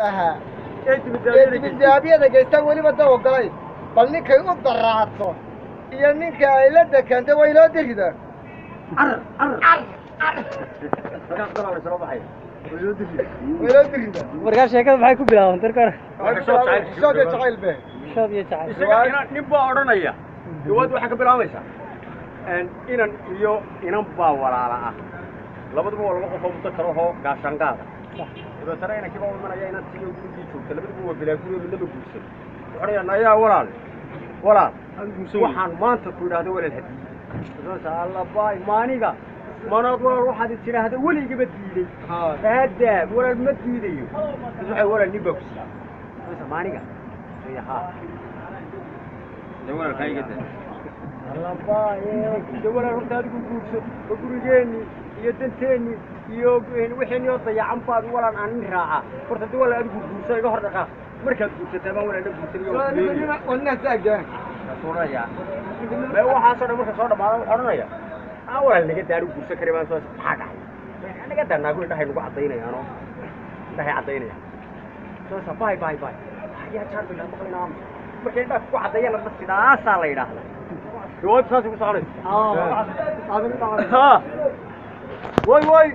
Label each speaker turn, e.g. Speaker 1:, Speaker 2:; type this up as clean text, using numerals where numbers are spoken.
Speaker 1: Lahaa ee dibidaabyada geystaan weliba da ogolay, bal ninkay u daraato iyo ninka ay la dekanta way loo dirida. Way loo dirida.
Speaker 2: Markaa sheekada maxay ku bilaabantay marka hore?
Speaker 1: Xishood iyo jacayl be.
Speaker 2: Shood iyo jacayl.
Speaker 3: Isaga nin baa odhanaya, riwaayaddu waxaa ka bilaabaysaa inan iyo inan baa walaala ah, labaduba waa laba qof oo muddo kale ahoo gaashaanqaada. Dabeetana inankii baa u imanaya inantii oo gurigii joogta, labaduba waa bilaa guri oo midnaba guursan. Wuxuu odhanayaa, nayaa walaal, walaal, waxaan maanta ku idhaahdo walaal hadiye alla baay maaniga manaad walaal waxaad tidhaahda weligaba diiday hadda walaal ma diidayo. Waxay walaal nin baa ku siiyey maaniga haa de walaal horta adigu guurso oo gurigeenni iyo danteenni iyo wixeenni oo dayacan baad walaal aan nin raaca. Horta de walaal adigu guurso, iga hor dhaqaaq, markaad guursataa baan walaal la guursanayo. Odhanaya mee waxaasoo dhan marka soo dhamaada wuxuu odhanaya, aa walaal naga daanu guursan kari baan soo, maxaa dhacay? Naga daa, naagu indhahay nagu caddaynayaanoo indhahay caddaynayaan soosa bay bay bay ayaa jaar bilaa maqlaynaa markay indhaha ku caddeeyaan hadda sidaasaa la yidhaahdaa. Riwaayaddu saasay ku soconaysa. Way way.